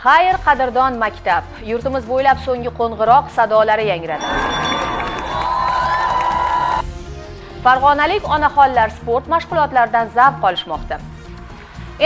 Xayr, qadrdon maktab. Yurtimiz bo'ylab so'nggi qo'ng'iroq sadolari yangradi. Farg'onalik onaxonlar sport mashg'ulotlaridan zavq olishmoqda.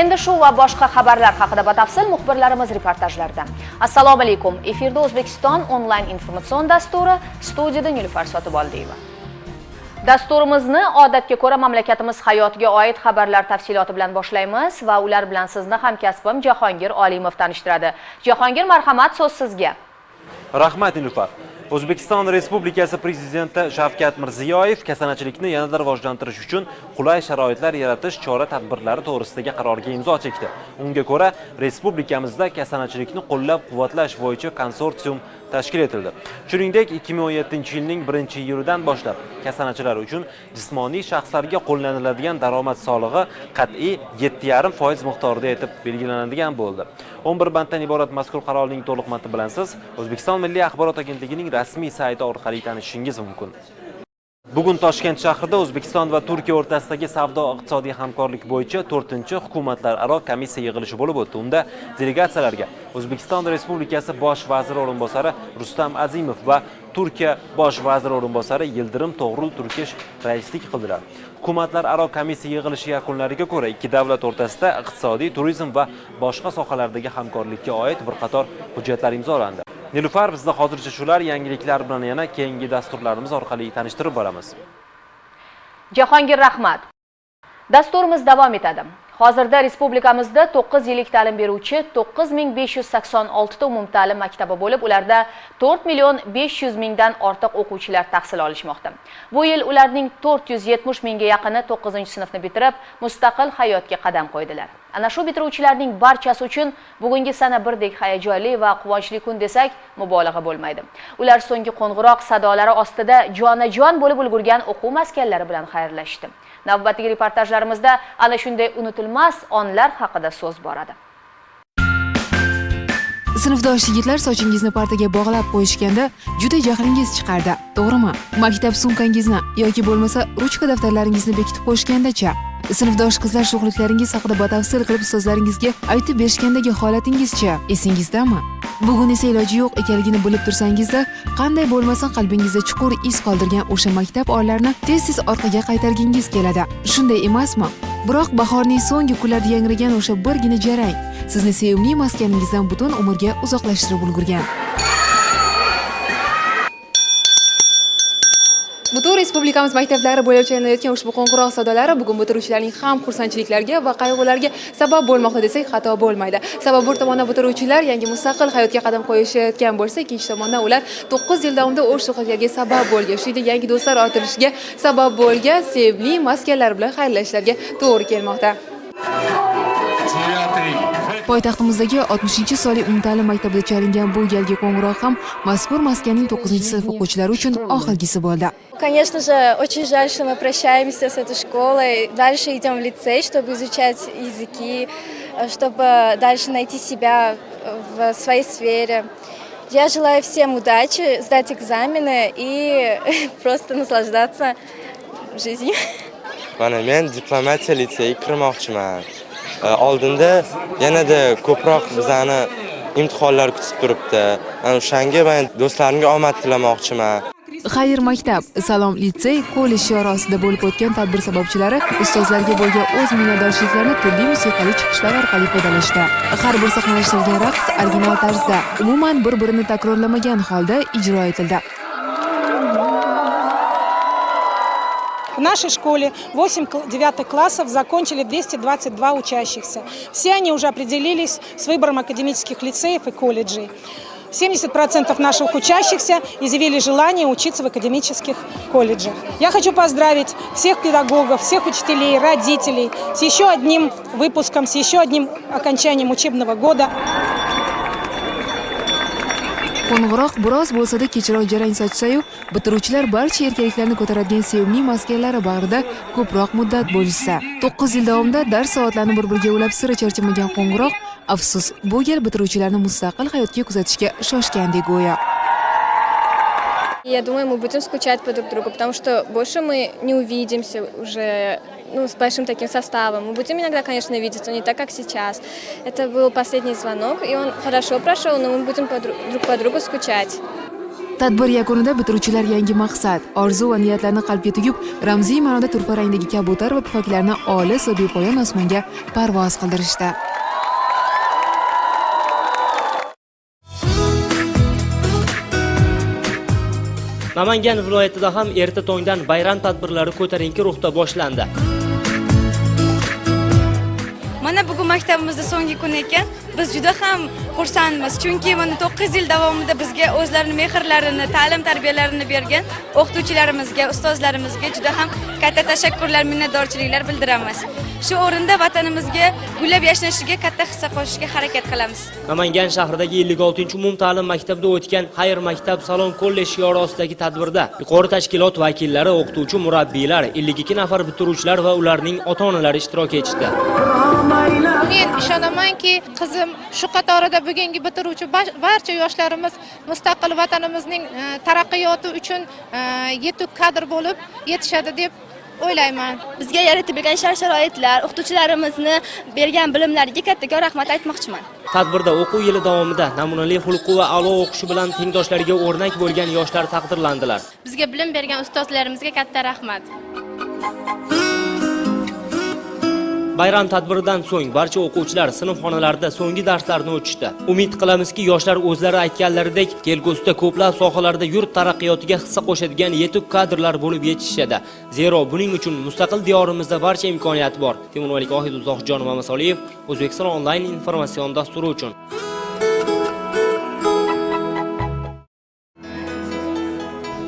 Endi shu va boshqa xabarlar haqida batafsil muxbirlarimiz reportajlarida. Assalomu alaykum. Efirda O'zbekiston onlayn informatsion dasturi, studiyada Nilufar Sotiboldiyeva. Dasturimizni odatga ko'ra mamlakatimiz hayotiga oid xabarlar tafsiloti bilan boshlaymiz va ular bilan sizni hamkasbim Jahongir Olimov tanishtiradi. Jahongir, marhamat, so'z sizga. Rahmat, Nilufar. O'zbekiston Respublikasi Prezidenti Shavkat Mirziyoyev kasanachilikni yanada rivojlantirish uchun qulay sharoitlar yaratish chora-tadbirlari to'g'risidagi qarorga imzo chekdi. Unga ko'ra, respublikamizda kasanachilikni qo'llab-quvvatlash bo'yicha konsorsium tashkil etildi. Shuningdek, 2017-yilning 1-iyulidan boshlab kasanachilar uchun jismoniy shaxslarga qo'llaniladigan daromad solig'i qat'iy 7,5% miqdorida etib belgilanadigan bo'ldi. 11 banddan iborat mazkur qarorning to'liq matni bilan siz O'zbekiston Milliy axborot agentligining rasmiy sayti orqali tanishishingiz mumkin. Bugun Toshkent shahrida O'zbekiston va Turkiya o'rtasidagi savdo-iqtisodiy hamkorlik bo'yicha 4-hukumatlararo komissiya yig'ilishi bo'lib o'tdi. Unda delegatsiyalarga O'zbekiston Respublikasi Bosh vaziri o'rinbosari Rustam Azimov va Turkiya Bosh vaziri o'rinbosari Yildirim To'g'rul Turkish raislik qildilar. Hukumatlararo komissiya yig'ilishi yakunlariga ko'ra ikki davlat o'rtasida iqtisodiy, turizm va boshqa sohalardagi hamkorlikka oid bir qator hujjatlar imzolandi. Nilufar, bizda hozircha shular, yangiliklar bilan yana keyingi dasturlarimiz orqali tanishtirib boramiz. Jahongir, rahmat. Dasturimiz davom etadi. Hozirda respublikamizda 9 yillik ta'lim beruvchi 9586 ta umumta'lim maktabi bo'lib, ularda 4 million 500 mingdan ortiq o'quvchilar tahsil olishmoqda. Bu yil ularning 470 mingga yaqini 9-sinfni bitirib, mustaqil hayotga qadam qo'ydilar. Ana shu bitiruvchilarning barchasi uchun bugungi sana birdek hayajonli va quvonchli kun desak, mubolag'a bo'lmaydi. Ular so'nggi qo'ng'iroq sadolari ostida jonajon bo'lib ulgurgan o'quv maskanlari bilan xayrlashdi. Navbatdagi reportajlarimizda ana shunday unutilmas onlar haqida so'z boradi. Sinfdosh yigitlar sochingizni partaga bog'lab qo'yishganda juda jahlingiz chiqardi, to'g'rimi? Maktab sumkangizni yoki bo'lmasa ruchka daftarlaringizni bekitib qo'yishgandacha? Sinfdosh qizlar sho'xliklaringiz haqida batafsil qilib ustozlaringizga aytib berishgandagi holatingizcha esingizdami? Bugun esa iloji yo'q ekanligini bilib tursangizda, qanday bo'lmasin qalbingizda chuqur iz qoldirgan o'sha maktab onlarini tez-tez orqaga qaytargingiz keladi. Shunday emasmi? Biroq bahorning so'nggi kunlarida yangragan o'sha birgina jarang sizni sevimli maskaningizdan butun umrga uzoqlashtirib ulgurgan. Butun respublikamiz maktablari bo'ylab chalinayotgan ushbu qo'ng'iroq sadolari bugun bitiruvchilarning ham xursandchiliklariga va qayg'ularga sabab bo'lmoqda desak xato bo'lmaydi. Sabab bir tomondan bitiruvchilar yangi mustaqil hayotga qadam qo'yishayotgan bo'lsa, ikkinchi tomondan ular 9 yil davomida o'z sho'xliklariga sabab bo'lgan, shuningdek yangi do'stlar orttirishiga sabab bo'lgan sevimli maskanlar bilan xayrlashishlarga to'g'ri kelmoqda. Poytaxtimizdagi 60-sonli umumta'lim maktabida chalingan bu galgi qo'ng'iroq ham mazkur maskanning 9-sinf o'quvchilari uchun oxirgisi bo'ldi. Конечно же, очень жаль, что мы прощаемся с этой школой. Дальше идем в лицей, чтобы изучать языки, чтобы дальше найти себя в своей сфере. Я желаю всем удачи, сдать экзамены и просто наслаждаться жизнью. Mana men diplomatiya litseyiga kirmoqchiman. Oldinda yanada ko'proq bizani imtihonlar kutib turibdi. Ana o'shanga men do'stlarimga omad tilamoqchiman. Xayr maktab, salom litsey, kollej shiori ostida bo'lib o'tgan tadbir sababchilari ustozlarga bo'lgan o'z minnatdorchiliklarini turli musiqali chiqishlar orqali ifodalashdi. Har bir sahnalashtirilgan raqs original tarzda, umuman bir-birini takrorlamagan holda ijro etildi. В нашей школе 8 девятых классов закончили 222 учащихся. Все они уже определились с выбором академических лицеев и колледжей. 70% наших учащихся изъявили желание учиться в академических колледжах. Я хочу поздравить всех педагогов, всех учителей, родителей с еще одним выпуском, с еще одним окончанием учебного года. Qo'ng'iroq biroz bo'lsa-da kechroq jarang sochsa-yu, bitiruvchilar barcha erkaliklarni ko'taradigan sevimli maskanlari bag'rida ko'proq muddat bo'lishsa. 9 yil davomida dars soatlarini bir-biriga ulab sira charchamagan qo'ng'iroq, afsus, bu gal bitiruvchilarni mustaqil hayotga kuzatishga shoshgandek go'yo. Я думаю, мы будем скучать по друг другу, потому что больше мы не увидимся уже, ну, с большим таким составом. Мы будем иногда, конечно, видеться, но не так, как сейчас. Это был последний звонок, и он хорошо прошел, но мы будем друг по другу скучать. Tadbir yakunida bitiruvchilar yangi maqsad, orzu va niyatlarni qalbga tugib, ramziy ma'noda turfa rangdagi kabutar va pufaklarni olis va bepoyon osmonga parvoz qildirishdi. Namangan viloyatida ham erta tongdan bayram tadbirlari ko'tarinki ruhda boshlandi. Mana bugun maktabimizda so'nggi kun ekan, biz juda ham xursandmiz, chunki mana 9 yil davomida bizga o'zlarining mehrlarini, ta'lim tarbiyalarini bergan o'qituvchilarimizga, ustozlarimizga juda ham katta tashakkurlar, minnatdorchiliklar bildiramiz. Shu o'rinda vatanimizga gullab yashnashiga katta hissa qo'shishga harakat qilamiz. Namangan shahridagi 56-umumta'lim maktabida o'tgan Xayr maktab salom kollej shiori ostidagi tadbirda yuqori tashkilot vakillari, o'qituvchi, murabbiylar, 52 nafar bitiruvchilar va ularning ota-onalari ishtirok etishdi. Men ishonamanki, qizim shu qatorida bugungi bitiruvchi barcha yoshlarimiz mustaqil vatanimizning taraqqiyoti uchun yetuk kadr bo'lib yetishadi deb o'ylayman. Bizga yaratib bergan shart-sharoitlar, o'qituvchilarimizni bergan bilimlariga kattakon rahmat aytmoqchiman. Tadbirda o'quv yili davomida namunali xulqi va a'lo o'qishi bilan tengdoshlariga o'rnak bo'lgan yoshlar taqdirlandilar. Bizga bilim bergan ustozlarimizga katta rahmat. Bayram tadbiridan so'ng barcha o'quvchilar sinf xonalarida so'nggi darslarni o'tishdi. Umid qilamizki, yoshlar o'zlari aytganlaridek kelgusida ko'plab sohalarda yurt taraqqiyotiga hissa qo'shadigan yetuk kadrlar bo'lib yetishishadi. Zero buning uchun mustaqil diyorimizda barcha imkoniyat bor. Temur Malik Vohidov, Zohidjon Mamasoliyev, O'zbekiston onlayn informatsion dasturi uchun.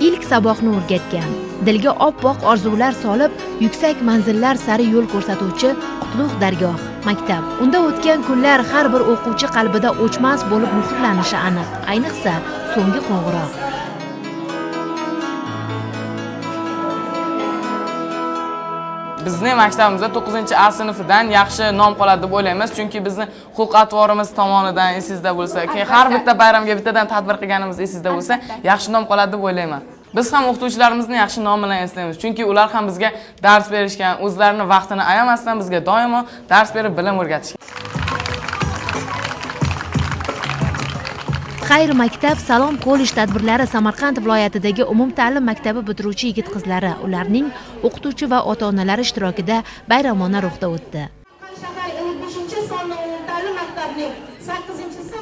Ilk saboqni o'rgatgan, dilga oppoq orzular solib, yuksak manzillar sari yo'l ko'rsatuvchi qutlug' dargoh maktab. Unda o'tgan kunlar har bir o'quvchi qalbida o'chmas bo'lib muhrlanishi aniq. Ayniqsa, so'nggi qo'ng'iroq. Bizning maktabimizda 9-A sinfidan yaxshi nom qoladi deb o'ylaymiz, chunki bizni xulq-atvorimiz tomonidan esingizda bo'lsa, keyin har bitta bayramga bittadan tadbir qilganimiz esingizda bo'lsa, yaxshi nom qoladi deb o'ylayman. Biz ham o'qituvchilarimizni yaxshi nom bilan eslaymiz, chunki ular ham bizga dars berishgan, o'zlarining vaqtini ayamasdan bizga doimo dars berib bilim o'rgatishgan. Xayr maktab salom kollej tadbirlari Samarqand viloyatidagi umumta'lim maktabi bitiruvchi yigit-qizlari, ularning o'qituvchi va ota-onalari ishtirokida bayramona ruhda o'tdi.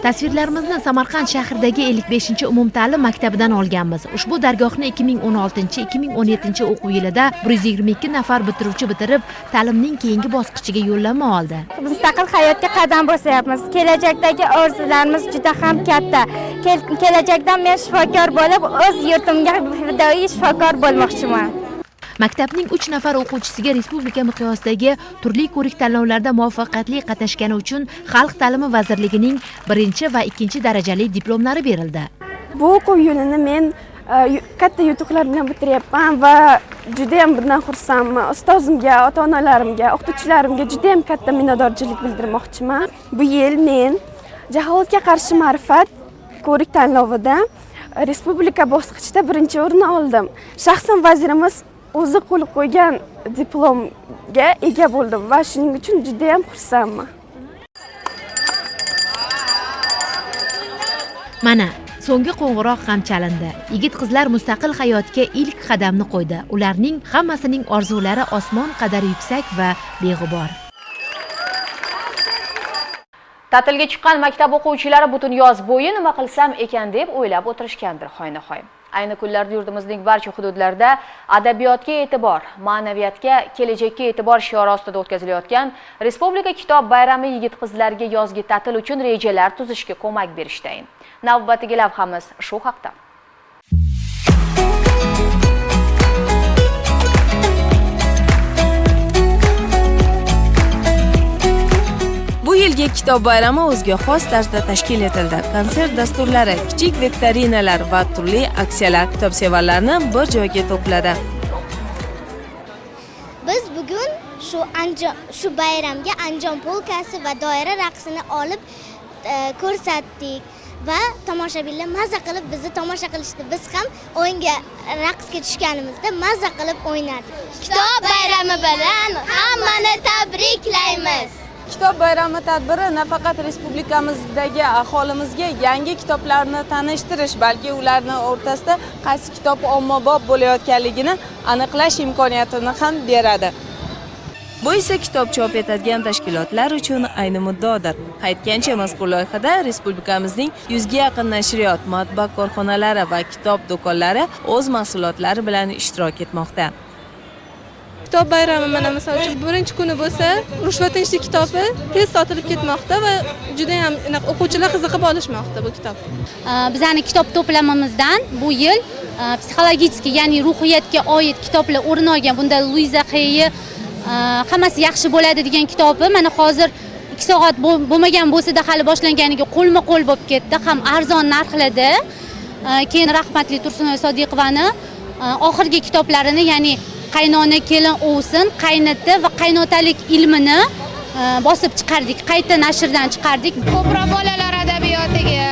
Tasvirlarimizni Samarqand shahridagi 55-umumta'lim maktabidan olganmiz. Ushbu dargohni 2016-2017 o'quv yilida 122 nafar bitiruvchi bitirib, ta'limning keyingi bosqichiga yo'llanma oldi. Mustaqil hayotga qadam bosyapmiz. Kelajakdagi orzularimiz juda ham katta. Kelajakda men shifokor bo'lib, o'z yurtimga fidoyi shifokor bo'lmoqchiman. Maktabning 3 nafar o'quvchisiga respublika miqyosidagi turli ko'rik tanlovlarda muvaffaqiyatli qatnashgani uchun Xalq ta'limi vazirligining 1 va 2 darajali diplomlari berildi. Bu o'quv yo'lini men katta yutuqlar bilan bitiryapman va juda ham bundan xursandman. Ustozimga, ota-onalarimga, o'qituvchilarimga juda ham katta minnatdorchilik bildirmoqchiman. Bu yil men jaholatga qarshi ma'rifat ko'rik tanlovida respublika bosqichida 1-o'rinni oldim. Shaxsan vazirimiz o'zi qo'l qo'ygan diplomga ega bo'ldim va shuning uchun juda ham xursandman. Mana so'nggi qo'ng'iroq ham chalindi. Yigit-qizlar mustaqil hayotga ilk qadamni qo'ydi. Ularning hammasining orzulari osmon qadar yuksak va beg'ubor. Ta'tilga chiqqan maktab o'quvchilari butun yoz bo'yi nima qilsam ekan deb o'ylab o'tirishgandir hoynahoy. Ayni kunlarda yurtimizning barcha hududlarida adabiyotga e'tibor, ma'naviyatga, kelajakka e'tibor shiori ostida o'tkazilayotgan Respublika kitob bayrami yigit-qizlarga yozgi ta'til uchun rejalar tuzishga ko'mak berishdayin. Navbatdagi lavhamiz shu haqda. Bu yilgi kitob bayrami o'ziga xos tarzda tashkil etildi. Konsert dasturlari, kichik viktorinalar va turli aksiyalar kitobsevarlarni bir joyga to'pladi. Biz bugun shu bayramga Andijon polkasi va doira raqsini olib ko'rsatdik. Va tomoshabinlar maza qilib bizni tomosha qilishdi. Biz ham o'yinga, raqsga tushganimizda maza qilib o'ynadik. Kitob bayrami bilan hammani tabriklaymiz. Kitob bayrami tadbiri nafaqat respublikamizdagi aholimizga yangi kitoblarni tanishtirish, balki ularni o'rtasida qaysi kitob ommabop bo'layotganligini aniqlash imkoniyatini ham beradi. Bu esa kitob chop etadigan tashkilotlar uchun ayni muddaodir. Aytgancha, mazkur loyihada respublikamizning 100 ga yaqin nashriyot, matbaa korxonalari va kitob do'konlari o'z mahsulotlari bilan ishtirok etmoqda. Kitob bayrami mana misol uchun birinchi kuni bo'lsa, Urush va tinchlik kitobi tez sotilib ketmoqda va juda ham o'quvchilar qiziqib olishmoqda bu kitob. Bizning kitob to'plamimizdan bu yil psixologik, ya'ni ruhiyatga oid kitoblar o'rin olgan. Bunda Luiza Xeyi hammasi yaxshi bo'ladi degan kitobi mana hozir 2 soat bo'lmagan bo'lsa-da hali boshlanganiga qo'lma-qo'l bo'lib ketdi, ham arzon narxlarda. Keyin rahmatli Tursunoy Sodiqovani oxirgi kitoblarini, ya'ni qaynona kelin ovsin, qaynota va qaynotalik ilmini bosib chiqardik, qayta nashrdan chiqardik. Ko'proq bolalar adabiyotiga,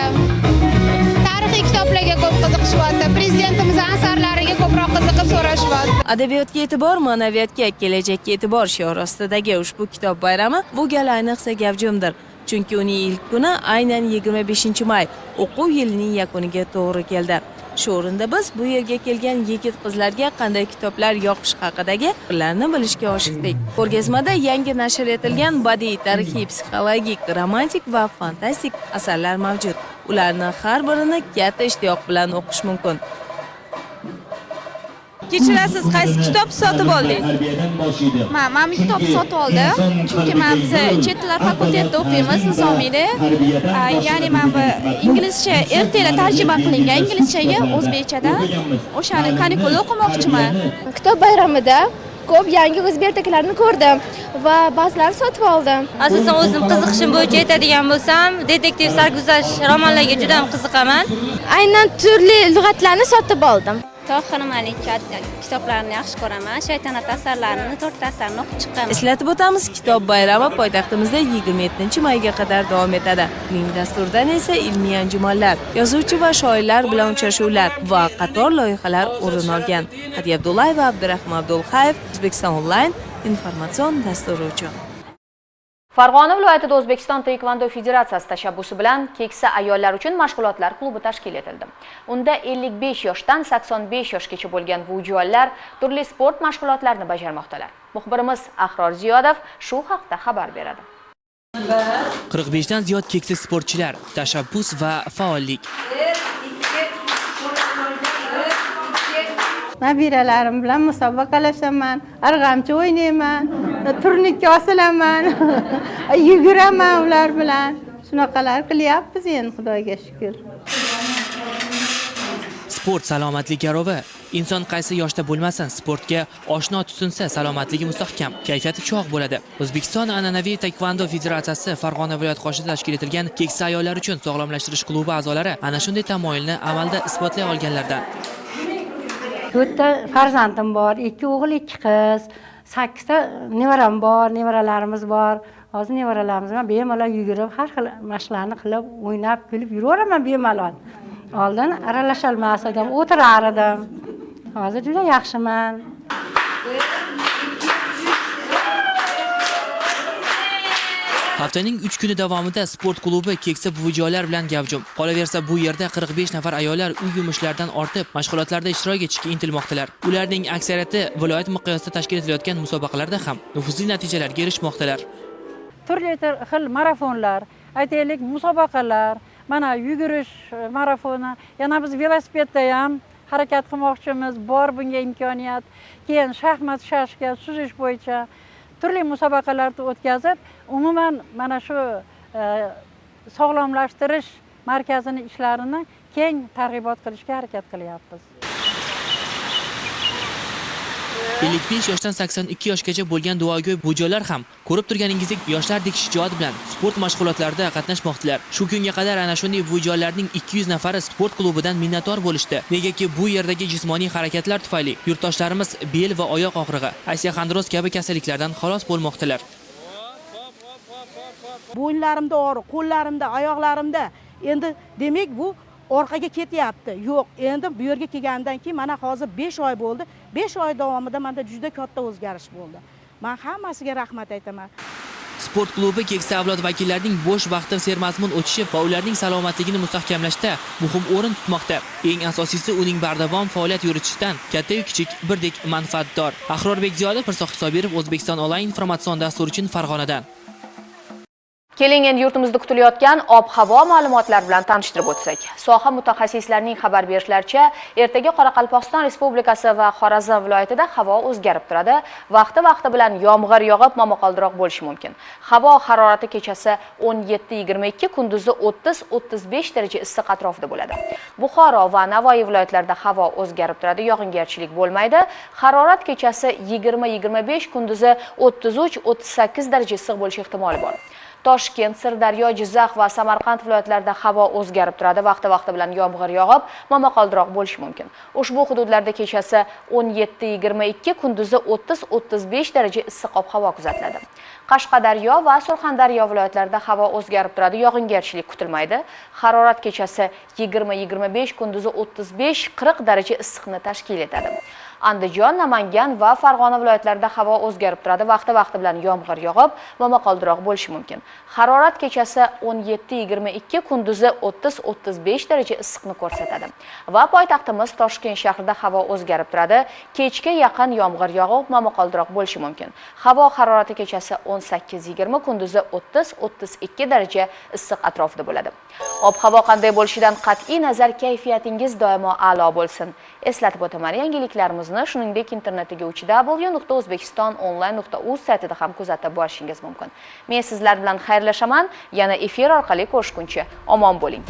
tarixiy kitoblarga ko'p qiziqishyapti. Prezidentimiz asarlariga ko'proq qiziqib so'rashyapti. Adabiyotga e'tibor, ma'naviyatga, kelajakka e'tibor shiori ostidagi ushbu kitob bayrami bu gal ayniqsa gavjumdir. Chunki uning ilk kuni aynan 25-may o'quv yilining yakuniga to'g'ri keldi. Shu o'rinda biz bu yerga kelgan yigit-qizlarga qanday kitoblar yoqish haqidagi fikrlarni bilishga oshiqdik. Ko'rgazmada yangi nashr etilgan badiiy, tarixiy, psixologik, romantik va fantastik asarlar mavjud. Ularni har birini katta ishtiyoq bilan o'qish mumkin. Kechirasiz, qaysi kitob sotib oldingiz? Men bu kitobni sotib oldim, chunki men biz chet tillar fakultetida o'qiymiz, Nizomiyda. Ya'ni men bu inglizcha ertalar tarjima qilingan inglizchaga o'zbekchadan o'shani kanikulda o'qimoqchiman. Kitob bayramida ko'p yangi o'zbek ertaklarini ko'rdim va ba'zilarini sotib oldim. Asosan o'zim qiziqishim bo'yicha aytadigan bo'lsam, detektiv sarguzasht romanlarga juda ham qiziqaman. Aynan turli lug'atlarni sotib oldim. Tohir Malik kitoblarini yaxshi ko'raman. Shaytanat asarlarini, 4 ta asarini o'qib chiqqanman. Eslatib o'tamiz, kitob bayrami poytaxtimizda 27-mayga qadar davom etadi. Uning dasturidan esa ilmiy anjumanlar, yozuvchi va shoirlar bilan uchrashuvlar va qator loyihalar o'rin olgan. Hadiya Abdullayeva, Abdurahim Abdulhayev, O'zbekiston onlayn informatsion dasturi uchun. Farg'ona viloyatida O'zbekiston Taekvondo Federatsiyasi tashabbusi bilan keksa ayollar uchun mashg'ulotlar klubi tashkil etildi. Unda 55 yoshdan 85 yoshgacha bo'lgan buvijonlar turli sport mashg'ulotlarini bajarmoqdalar. Muxbirimiz Ahror Ziyodov shu haqda xabar beradi. 45 dan ziyod keksa sportchilar, tashabbus va faollik. Nabiralarim bilan musobaqalashaman, arg'amchi o'ynayman, turnikka osilaman, yuguraman ular bilan. Shunaqalar qilyapmiz endi, Xudoga shukr. Sport salomatlik garovi. Inson qaysi yoshda bo'lmasin, sportga oshno tutinsa, salomatligi mustahkam, kayfiyati chog' bo'ladi. O'zbekiston an'anaviy Taekvondo Federatsiyasi Farg'ona viloyati qoshida tashkil etilgan keksa ayollar uchun sog'lomlashtirish klubi a'zolari ana shunday tamoyilni amalda isbotlay olganlardan. 4 ta farzandim bor, 2 o'g'il, 2 qiz, 8 ta nevaram bor, nevaralarimiz bor. Hozir nevaralarimiz bilan bemalol yugurib, har xil mashqlarni qilib, o'ynab, kulib yuraveraman bemalol. Oldin aralasholmas edim, o'tirar edim. Hozir juda yaxshiman. Haftaning 3 kuni davomida sport klubi keksa buvijonlar bilan gavjum. Qolaversa, bu yerda 45 nafar ayollar uy yumushlaridan ortib, mashg'ulotlarda ishtirok etishga intilmoqdalar. Ularning aksariyati viloyat miqyosida tashkil etilayotgan musobaqalarda ham nufuzli natijalarga erishmoqdalar. Turli xil marafonlar, aytaylik, musobaqalar, mana yugurish marafoni, yana biz velosipedda ham harakat qilmoqchimiz, bor bunga imkoniyat. Keyin shaxmat, shashka, suzish bo'yicha turli musobaqalarni o'tkazib, umuman mana shu sog'lomlashtirish markazining ishlarini keng targ'ibot qilishga harakat qilyapmiz. 55 yoshdan 82 yoshgacha bo'lgan duogo'y buvijonlar ham ko'rib turganingizdek yoshlardek shijoat bilan sport mashg'ulotlarida qatnashmoqdilar. Shu kunga qadar ana shunday buvijonlarning 200 nafari sport klubidan minnatdor bo'lishdi. Negaki bu yerdagi jismoniy harakatlar tufayli yurtdoshlarimiz bel va oyoq og'rig'i, osteoxondroz kabi kasalliklardan xalos bo'lmoqdilar. Bo'yinlarimda og'riq, qo'llarimda, oyoqlarimda Endi demak bu orqaga ketyapti. Yo'q, endi bu yerga kelgandan keyin mana hozir 5 oy bo'ldi. 5 oy davomida menda juda katta o'zgarish bo'ldi. Men hammasiga rahmat aytaman. Sport klubi keksa avlod vakillarining bo'sh vaqti sermazmun o'tishi va ularning salomatligini mustahkamlashda muhim o'rin tutmoqda. Eng asosiysi, uning bardavom faoliyat yuritishidan katta-yu kichik birdek manfaatdor. Ahrorbek Ziyodov, Pirsoh Sobirov, O'zbekiston onlayn informatsion dasturi uchun Farg'onadan. Keling, endi yurtimizda kutilayotgan ob-havo ma'lumotlari bilan tanishtirib o'tsak. Soha mutaxassislarining xabar berishlaricha, ertaga Qoraqalpog'iston Respublikasi va Xorazm viloyatida havo o'zgarib turadi. Vaqti-vaqti bilan yomg'ir yog'ib, momaqaldiroq bo'lishi mumkin. Havo harorati kechasi 17-22, kunduzi 30-35 daraja issiq atrofida bo'ladi. Buxoro va Navoiy viloyatlarida havo o'zgarib turadi, yog'ingarchilik bo'lmaydi. Harorat kechasi 20-25, kunduzi 33-38 daraja issiq bo'lishi ehtimoli bor. Toshkent, Sirdaryo, Jizzax va Samarqand viloyatlarida havo o'zgarib turadi. Vaqti-vaqti bilan yomg'ir yog'ib, momaqaldiroq bo'lishi mumkin. Ushbu hududlarda kechasi 17-22, kunduzi 30-35 daraja issiq ob-havo kuzatiladi. Qashqadaryo va Surxondaryo viloyatlarida havo o'zgarib turadi, yog'ingarchilik kutilmaydi. Harorat kechasi 20-25, kunduzi 35-40 daraja issiqni tashkil etadi. Andijon, Namangan va Farg'ona viloyatlarida havo o'zgarib turadi. Vaqti-vaqti bilan yomg'ir yog'ib, momaqaldiroq bo'lishi mumkin. Harorat kechasi 17-22, kunduzi 30-35 daraja issiqni ko'rsatadi. Va poytaxtimiz Toshkent shahrida havo o'zgarib turadi. Kechga yaqin yomg'ir yog'ib, momaqaldiroq bo'lishi mumkin. Havo harorati kechasi 18-20, kunduzi 30-32 daraja issiq atrofida bo'ladi. Ob-havo qanday bo'lishidan qat'iy nazar kayfiyatingiz doimo a'lo bo'lsin. Eslatib o'taman, yangiliklarimizni shuningdek internetdagi www.o'zbekistononline.uz saytida ham kuzatib borishingiz mumkin. Men sizlar bilan xayrlashaman, yana efir orqali ko'rishguncha omon bo'ling.